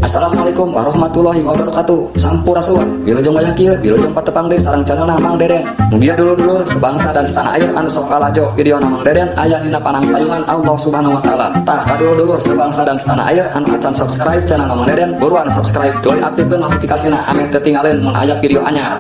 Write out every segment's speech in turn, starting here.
Assalamualaikum warahmatullahi wabarakatuh. Sampurasun. Wilujeng wayah kieu, wilujeng patepang deui sareng channelna Mang Deden. Mugia dulur-dulur sebangsa dan setanah air anu sok lalajo video Mang Deden aya dina panangtayungan Allah Subhanahu wa taala. Tah ka dulur-dulur sebangsa dan setanah air anu acan subscribe channel Mang Deden, buruan subscribe tuluy aktifkeun notifikasina ameh teu tinggalin mun aya video anyar.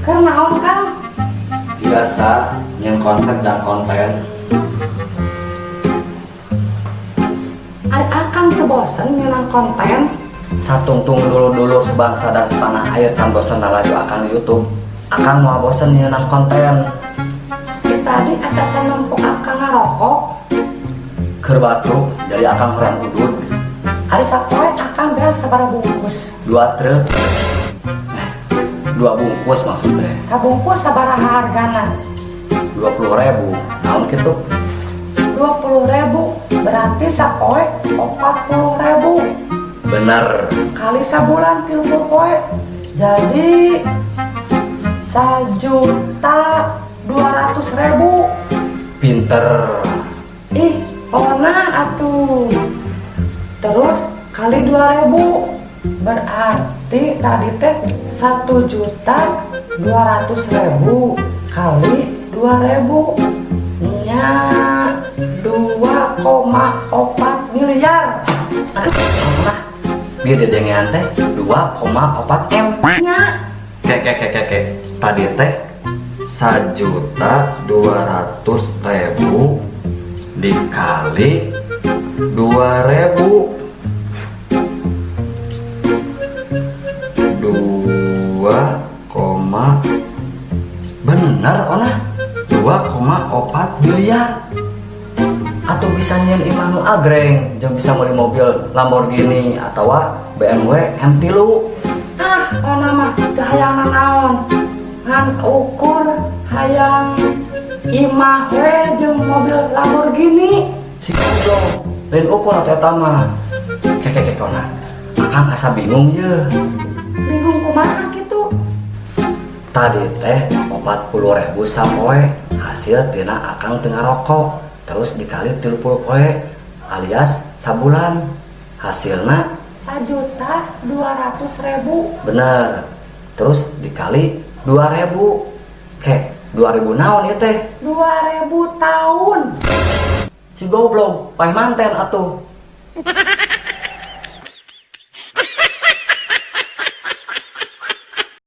Keur naon, Kang? Biasa yang konsep dan konten. Ari Akang teu bosen nyeunang konten? Satungtung dulur-dulur sebangsa dan setanah air can bosen lalajo akang di YouTube. Akang moal bosen nyeunang konten. Ti tadi asa can nempo Akang ngarokok. Keur batuk, jadi akang hoream udud. Ari sapoe Akang beak sabaraha bungkus? Dua truk. Dua bungkus maksudnya. Sabungkus sabaraha hargana? 20.000. Naon gitu? 20.000, berarti sapoe 40.000. Bener. Kali sabulan 30 poe jadi 1.200.000. Pinter. Ih, ona atuh. Terus kali 2.000 berarti tadi teh 1.200.000 kali 2.000 nya 2,4 miliar. Aduh, nah, biar dedengean teh 2,4 M. Nya. Ke ke ke ke ke. Tadi teh 1.200.000 dikali 2.000, dua koma, bener ona 2,4 miliar atau bisa nyieun imah nu agreng jeung bisa beli mobil Lamborghini atau BMW M3. Ah, ona mah teu hayang naon, ngan ukur hayang imah we jeung mobil Lamborghini. Si goblok, lain ukur atuh eta mah. Ke ke ke, ona, akang asa bingung ye. Bingung kumaha kitu? Tadi teh 40.000 sapoe hasil tina akang teu ngarokok, terus dikali 30 poe alias sabulan hasilna 1.200.000. Bener, terus dikali 2.000, ke 2.000 naon ieu teh? 2.000 tahun. Si goblok, paeh manten atuh.